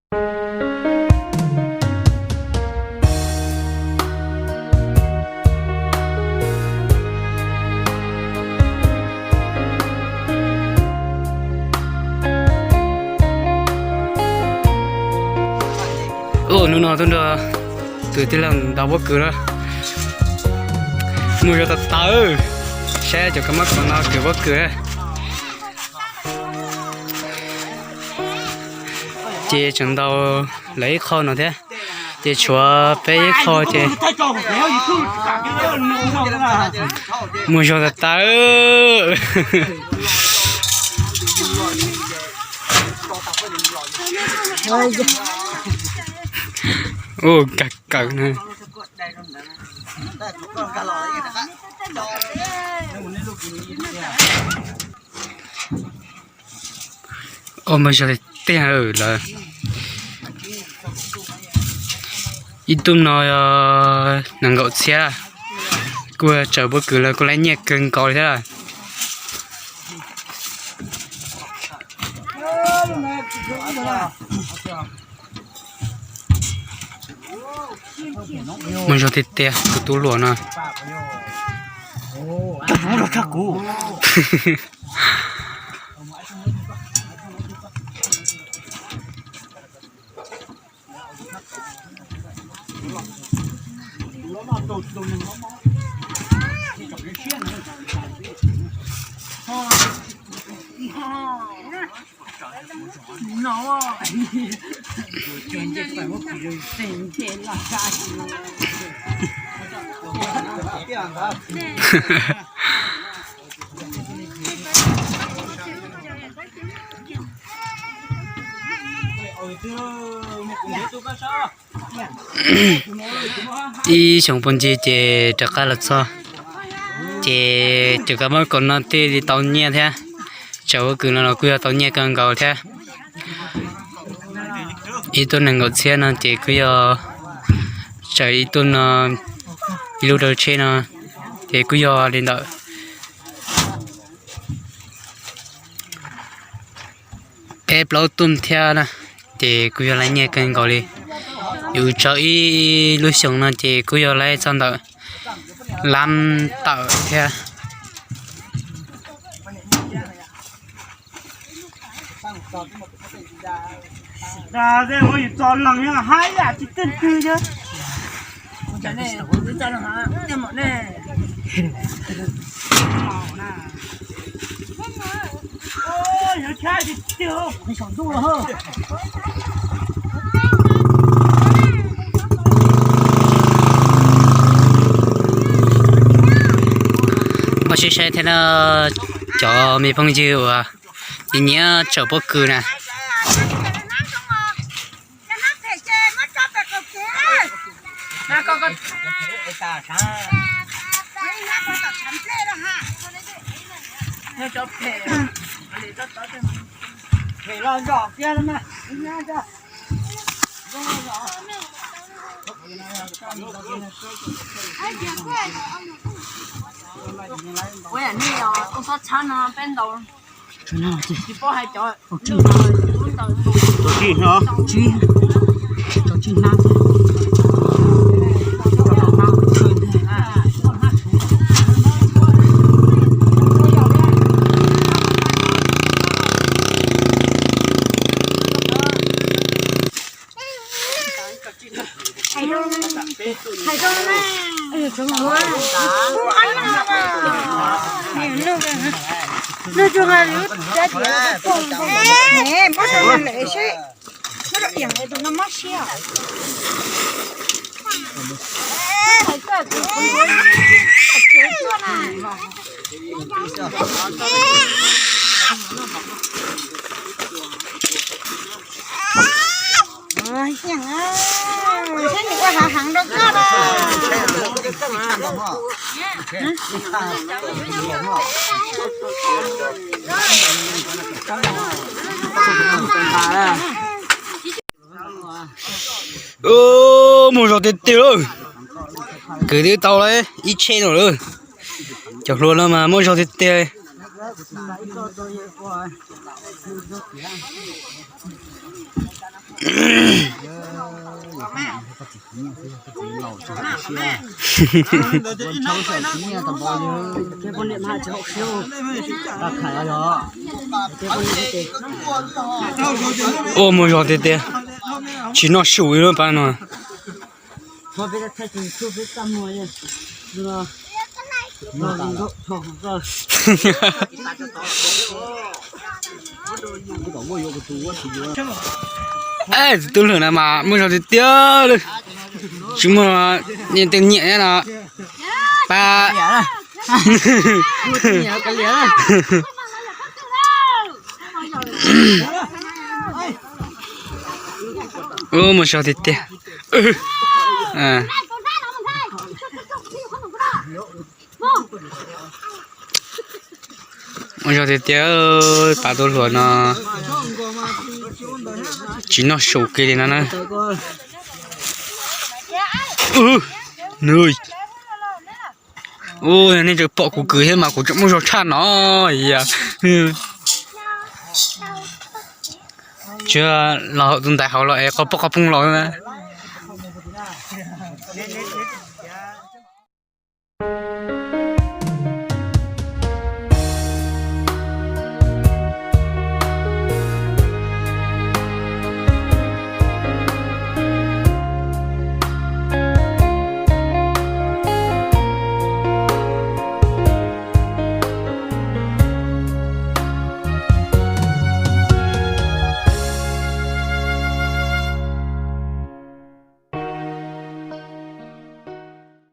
Hnub no tuaj nrog tus tij laug ntaus pob kws na. Muaj zog tas tas, saib cov kab mob kaus no kws pob kws. Ces tseem ntaus lawv ib qho no thiab, ces tshuav peb ib qho ces muaj zog tas tas. Ua kawg kawg na. Ua mas zog tiag tiag lawm. Ib tug no nees nkaum txhiab, kuj tsaws pob kws los kuj laib nyiaj kawg nkaus li thiab. Muaj zog tiag tiag tus tub hluas no. Ib xyoos puag ncig ces rov qab los txog, ces cov kab mob kaus no thiaj li tau nyiaj thiab. Tsaws pob kws no los kuj yog tau nyiaj kawg nkaus thiab. Ib tug nees nkaum txhiab no ces kuj yog tsaws ib tug no, ib lub rau tsheb no ces kuj yog li ntawm peb plaub tug thiab na, ces kuj yog laib nyiaj kawg nkaus li. Yus tsaws ib lub xyoos no ces kuj yog laib txog ntawm lab tawm thiab. Mas sib saib thiab na, cov me phooj ywg uas nyiam tsaws pob kws na. Ua yam nej os, txhob txhab no peb ntaus. Tsis paub hais cov, cov tsib hnab, cov tsib hnab. Hais rau na. Nws tsuas nqa lub rab diav pom ne, muab rau nws lawm seb. Muab rau iam tus no mob siab. Saib nws ua hav heev rau koj na. Muaj zog tiag tiag lawm. Kwv twb tau lawm ib tsheb no lawm. Cov hluas no mas muaj zog tiag tiag. Ua muaj zog tiag tiag, tsis noj su li lub pab no. Tus tub hluas na mas muaj zog tiag tiag li, tsis muaj nyiam tej nyiam no. Pab Ua muaj zog tiag tiag. Muaj zog tiag tiag, pab tub hluas no tsis noj su kiag li no na. Ua, nej tseem pom kuv kwv thiab mas kuv tseem muaj zog tshaj no. Tsis los hauv tus ntaiv hauv los es qhov poj qhov phooj los.